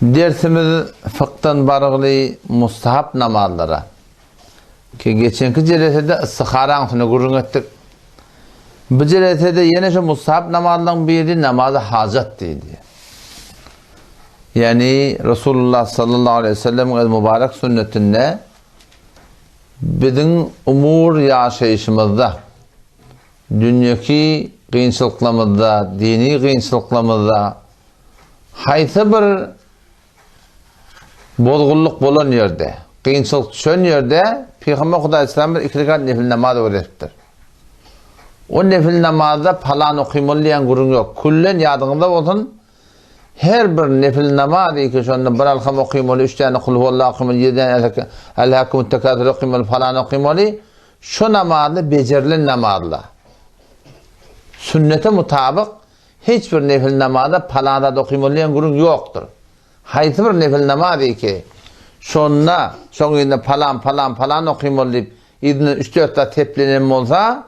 Dersimiz fykdan barygly mustahap namazlara. Ki geçenki jelesede istiharaň üstünde gürrüň etdik. Bu jelesede ýene şu mustahap namazlaryň biri namazy hajat diýilýär. Ýagny Resulullah sallallahu aleýhi we sellemiň öz mübarek sünnetinde biziň umur ýaşaýşymyzda dünýeki kynçylyklarymyzda, dini kynçylyklarymyzda haýsy bir bozgunlyk bolan ýerde, kynçylyk düşen ýerde Pygamber Hudaý Aleyhisselam bir iki rekat nefil namaz öwredipdir. O nefil namazda palan okymaly diýen gürrüň ýok. Küllen ýadyňyzda bolsun, her bir nefil namaz iki şonda bir alham okymaly, üç däne kulhuwallah okymaly, ýedi däne Elhâkumut tekâsür okymaly, palan okymaly. Şo namazda bejerilen namazla. Sünnete mutabyk hiç bir nefil namazda palan zat okymaly diýen gürrüň ýokdur. Haýsy bir nefil namaz iki, şonda şoň yzynda palan, palan, palan okymaly diýip, yzyndan üç-dört zat seplenen bolsa,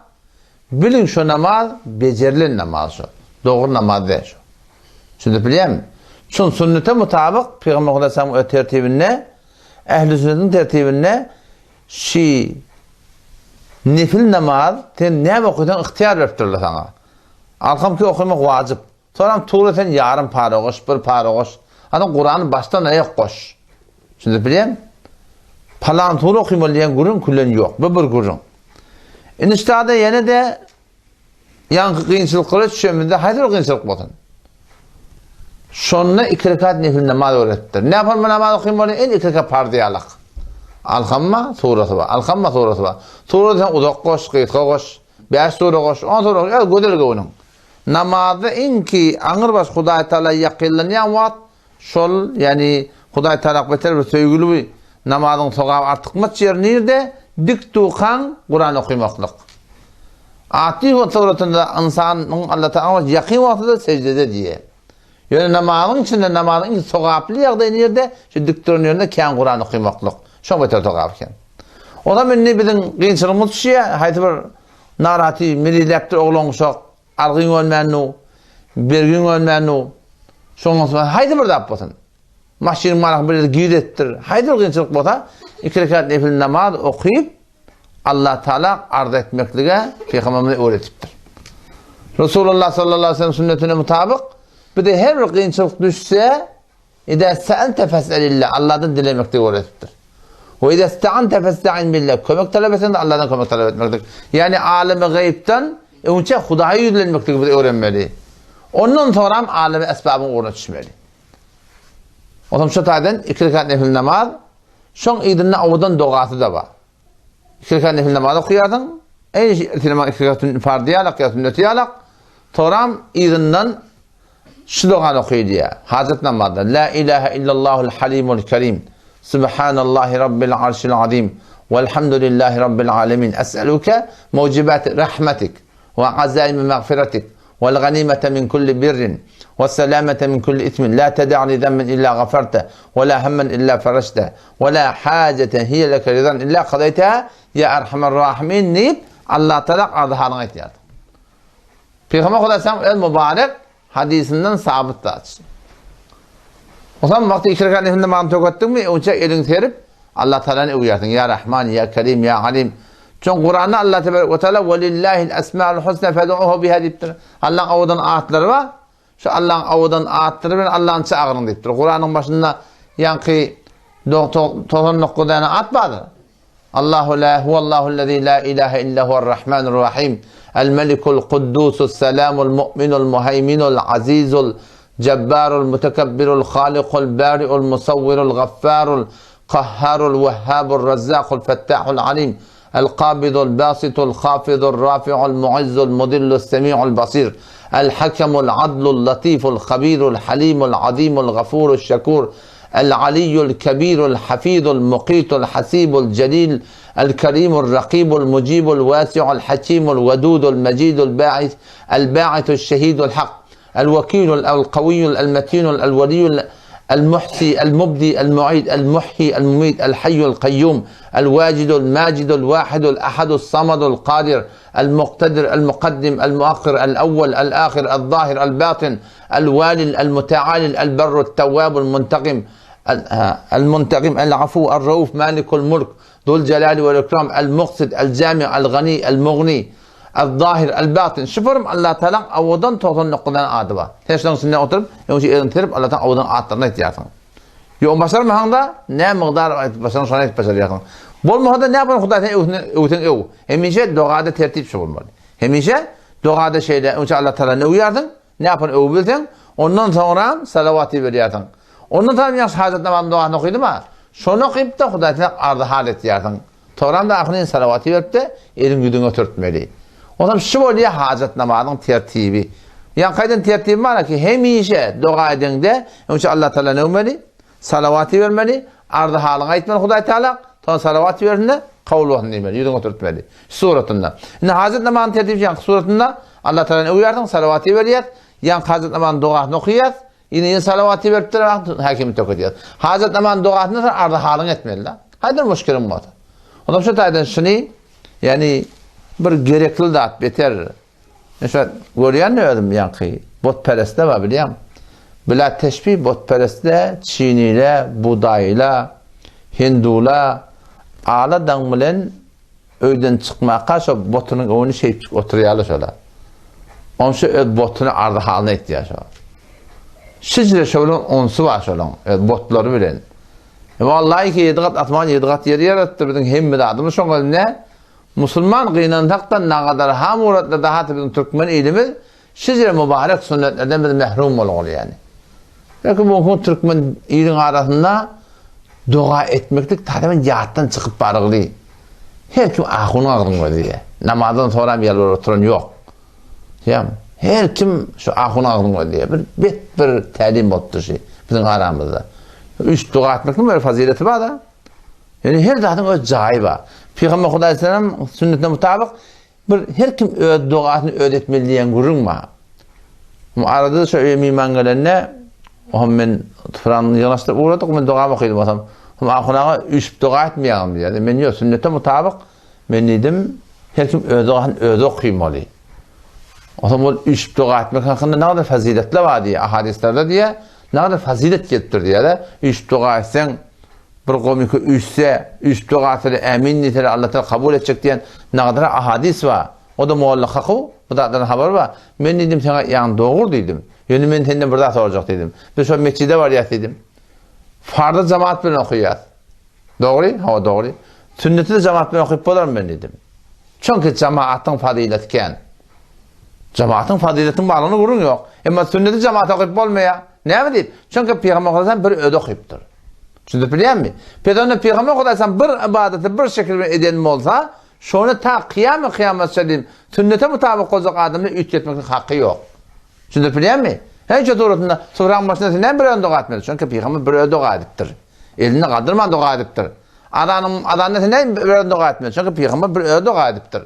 biliň şo namaz bejerilen namaz şo. Dogry namaz däl şo. Düşündirip bilýärmi? Çün sünnete mutabyk Pygamber Hudaýsamyň öz tertibinde, ähli sünnetiň tertibinde şi nefil namaz sen näme okasaň ygtyýar beripdirler saňa. Alhamki okamak wajyp. Soram tura sen ýarym para goş, bir para goş. Ana Kurany başdan aýak goş. Düşündirip bilýäňmi? Palan sure okymaly diýen gürrüň külen ýok. Bu bir gürrüň. Indi ştada ýene-de ýaňky kynçylyklara düşemizde haýsy bir kynçylyk bolsun. Şonda iki rekat nefil namaz öwretipdir. Ne yapalım namaz okymaly? En iki rekat parz ýalak. Alhamma surasy bar. Alhamma surasy bar. Sura sen uzak goş, gysga goş, 5 sura goş, 10 sura goş. Gözel göwnüň. Namazda iňki aňrybaş Hudaý Taala ýakynlanýan wagt şol, ýagny Hudaý Taala beter bir söýgüli bir namazyň sogaby artykmaç ýeri nirde? Dik durkaň Kuran okymaklyk. Atly suratynda ynsanyň Alla Taala ýakyn wagty-da seždede diýýär. Ýöne namazyň içinde namazyň iň sogaply ýagdaýy nirde? Şu dik duran ýerinde kän Kuran okymaklyk. Şoň beter sogaby eken. Onam indi biziň kynçylygymyz düşýär, haýsy bir Naraty miriläpdir oglan guşak, algyň ölmännu, bergiň ölmännu. Şoňdan soň haýsy bir zat bolsun. Maşynyň maraky bir ýerde giz etdir. Haýsy bir kynçylyk bolsa, iki rekat nefil namaz okyp, Allah Taala arz etmeklige Pygamberimize öwretipdir. Resulullah sallallahu aleyhi ve sellem sünnetine mutabyk, bize her bir kynçylyk düşse, Idâ se'elte fes'elillah, Allahdan dilemekligi öwredipdir. We idâ ista'ante festa'in billah, kömek talap etseň-de Allahdan kömek talap etmeklik. Ýagny alemi gaýypdan öňçe Hudaýa ýüzlenmekligi biz öwrenmeli. Ondan soňram alemi esbabyň ugruna düşmeli. Onsoň şu taýdan iki rekat nefil namaz, şoň yzynda owadan dogasy-da bar. Iki rekat nefil namaz okaýarsyň, eý, ertir iki rekat farzy ýalak ýa sünneti ýalak, soňram yzyndan Şu dogany oky diýýär. Hajat namazda, La ilahe illallahul halimul kerim, Subhanallahi rabbil arşil azim, Velhamdülillahi rabbil alemin, Es'eluke mucibati rahmetik, ve azaimi mağfiretik, vel ganimete min kulli birrin, ve selamete min kulli ismin, la teda'li zemmen illa gaferte, ve la hemmen illa fereşte, ve la haceten hiye leke rizan illa kadayteha, ya erhamer rahimin diýip, Allah Teala arzy halyňy aýtýar. Pygamber Hudaýsaň öz mübarek hadysyndan sabyt zat. Otam wagty iki rekat nefil namazyny töketdiňmi, öňçe eliňi serip Allah Taalany öwýärsiň. Ýa Rahman, ýa Kerim, ýa Alim. Çünki Kuranda Allah tebarek we taala Welillahil esmaul husna fed'uhu biha diýipdir. Allahyň owadan atlary bar. Şu Allahyň owadan atlary bilen Allahny çagyryň diýipdir. Kuranyň başynda ýaňky 99 däne at bardyr. Allahu la huwallahu allazi la ilaha illa huwar rahmanur rahim. El melikul kuddusus selamul mu'minul muheyminul azizul cebbarul mutekebbirul halikul bariul musawwirul gaffarul kahharul wehhabur razzakul fettahul alim. El kabidul basitul hafizul rafi'ul muizzul mudillus semi'ul basir. El hakemul adlul latiful habirul halimul azimul gafurul şekur. El-Aliyyul Kebirul Hafizul Mukitul Hasibul Celil El-Kerimul Rakibul Mucibul Wasi'ul Hakimul Wedudul Mecidul Ba'is El-Ba'isul Şehidul Hak El-Vekilul El-Kaviyyul El-Metinul El-Veliyyul. El-Muhsi, El-Mubdi, El-Muid, El-Muhyi, El-Mumit, El-Haýýu, El-Kaýýum, El-Wajidu, El-Majidu, El-Wahidu, El-Ahadu, El-Samadu, El-Kadir, El-Muktedir, El-Mukaddim, El-Muakhir, El-Awwal, El-Ahir, El-Zahir, El-Batin, El-Walil, El-Mutaalil, El-Berru, El-Tawwabu, El-Muntakim, El-Muntakim, El-Afu, El-Rauf, Malikul Mulk, Zul-Jalali wal-Ikram, El-Muksid, El-Jami, El-Gani, El-Mughni, El-Zahir, El-Batin. Şu forum Allah Tagalaň owadan 99 ady bar. Sen şunuň içinde oturyp, öňçe eliňi serip Allah Tagalaň owadan atlaryny aýtýarsyň. Ýok, başarmasaň-da, nä mygdar aýdyp başarsaň, şony aýdyp başarýarsyň. Bolmasa-da, näme bolan Hudaý seni öwsün, öwseň öw. Hemişe dogada tertip şu bolmaly. Hemişe dogada şeýle, öňçe Allah Tagalany öwýärsiň, näpon öwüp bilseň, ondan soňra salawat iberýärsiň. Ondan soň ýagşy hajat namazyň dogasyny okydyma, şony okyp-da Hudaý seni arzy hal etýärsiň. Soňram-da ahyryn salawat iberip-de, eliň ýüzüňe sürtmeli. Onsoň şu bolýar hajat namazyň tertibi. Ýaňky aýdan tertibim bar ki, hemişe doga edeňde, öňçe Allah Tagalany öwmeli, salawat ibermeli, arzy halyňy aýtmaly Hudaý Tagala, soň salawat iberinde kabul bolsun diýmeli, ýüzüňe sürtmeli. Şu suratynda. Indi hajat namazyň tertibi ýaňky suratynda Allah Tagalany öwýärsiň, salawat iberýäs, ýaňky hajat namazyň dogasyny okaýas, Ine ýene salawat iberipdir, häkimi tökedýär. Hajat namazyň dogasyndan soň arzy halyňy etmeli-de. Haýdyr muşkiliň bolsa. Ondan şu taýdan şuny, ýagny bir gerekli zat beter. Men şu görýän özüm ýaňky botperestler bar bilýäň. Bila teşbih botperestler çinile, budaýla, hindula ala daň bilen Öýden çykmaka şo botunyň öňüni şeýtjik oturýarlar şolar. Onşa öz botuny arzy halyny aýtýar şo. Şijre şo bilen onsy bar şolaň, öz botlary bilen. Wallahi ki ýedi gat asman ýedi gat ýeri ýaratdy biziň hemme zadymyz şoň elinde. Musulman gynansakda nagadar ha muratlarda hata biziň türkmen ilimiz Şeýle mübarek sünnetlerden biz mehrum bolgaly ýaly. Belki bu gün türkmen iliň arasynda doga etmeklik taryban ýatdan çykyp barygly. Her kim ahunyň agzyny gözleýär. Namazdan soram ýalbaryp oturan ýok. Ýa her kim şu ahunyň agzyny gözleýär. Bir bet bir tälim bolupdyr şu biziň aramyzda. Üç doga etmekliň bir fazileti bar-da. Ýöne her zadyň öz jaýy bar. Pygamber Hudaý sallam sünnetine mutabyk Bir her kim öz dogasyny özi etmeli diýen gürrüň bar. Arada şo öýe myhman gelende, ohm men tuprany ýygnaşdyryp ugradyk, men dogamy okydym bolsam, hom ahun aga üýşüp doga etmeýäňmi diýýär. Men ýok, sünnete mutabyk men diýdim, her kim öz dogasyny özi okymaly. Otam ol üýşüp doga etmek hakynda nägadar faziletler bar diýýär, ahadyslarda diýýär, nägadar fazilet gelipdir diýýär-de, üýşüp doga etseň, Bir gomyky üýşse, üýşüp doga etsele ämin diýseler Allah Taala kabul etjek diýen nagadra ahadys bar. O-da molla kakow, bu zatlardan habary bar. Men diýdim seň aýtýanyň dogry diýdim. Ýöne men senden bir zat sorajak diýdim. Biz şol metjide barýas diýdim. Farzy jemaat bilen okaýas. Dogry? Hawa dogry. Sünneti-de jemaat bilen okyp bolarmy men diýdim. Çünki jemaatyň fazileti kän. Jemaatyň faziletiniň barlygyna gürrüň ýok. Emma sünneti jemaata okyp bolmaýar. Näme diýip? Çünki Pygamber sallallahu bir özi okypdyr. Düşündirip bilýärmi? Pes onda Pygamber Hudaýsan bir ybadaty bir şekil bilen eden bolsa, şony ta kyýamy kyýamat çenli sünnete mutabyk boljak adamda üýtgetmeklik haky ýok. Düşündirip bilýärmi? Hemişe suratynda suraň başynda sen näme bir özüni doga etmeli? Çünki Pygamber bir özi doga edipdir. Elini galdyrman doga edipdir. Azanyň azanda sen näme bir özüni doga etmeli? Çünki Pygamber bir özi doga edipdir.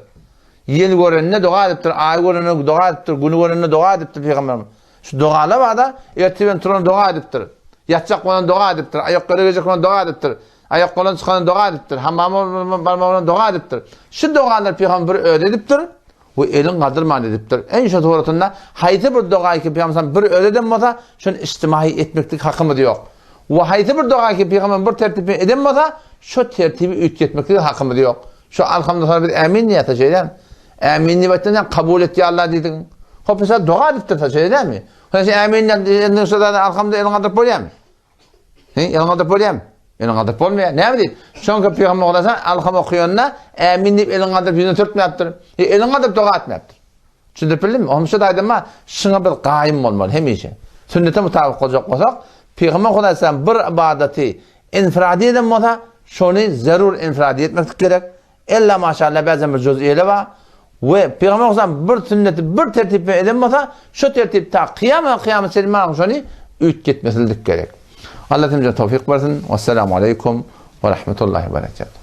Ýel görende doga edipdir, aý görende doga edipdir, güni görende doga edipdir Pygamberimiz. Şu dogalar barda ertir bilen turan doga edipdir. Ýatjak bolan doga edipdir, aýaklara girjek bolan doga edipdir. Aýaklardan çykan doga edipdir, hammama barmak bolan doga edipdir. Şu dogalar Pygamber bir özi edipdir we elin galdyrman edipdir. En şu suratynda haýsy bir dogaýy ki Pygamber bir özi eden bolsa, şony içtimahi etmeklik hakymyz ýok. We haýsy bir dogaýy ki Pygamber bir tertip bilen eden bolsa, şu tertibi üýtgetmeklik hakymyz ýok. Şu alhamda sonra biz ämin diýýäs, şeýdämi? Ämin diýip aýtsaň, sen kabul et ýa Allah diýdiň. Hop, sen doga edipdir, şeýle dälmi? Sen ämin diýen şu zady alhamda eliňi galdyryp bolýarmy? He, eliňi galdyryp bolýarmy? Eliňi galdyryp bolmaýar. Näme diýip? Şoňa pygamber bolsa alham okaýanda ämin diýip eliňi galdyryp ýüzüni sürtmäpdir. E, eliňi galdyryp doga etmäpdir. Düşündirip bildimmi? Ohm şu aýdym şuňa biz gaýym bolmaly hemişe. Sünnete mutabyk boljak bolsak, pygamber Hudaý bir ybadaty infradi eden bolsa, şony zerur infradi etmeklik gerek. Ella maşallah bäzem bir juz'iýeli bar. We Pygamber Aleyhisselam bir sünneti bir tertip bilen eden bolsa, şo tertip ta kyýama kyýamat çenli maňa şony üýtgetmesizlik gerek. Allah hemmämize towfyk bersin. Wesselamu aleýkum we rahmetullahi we berekatuh.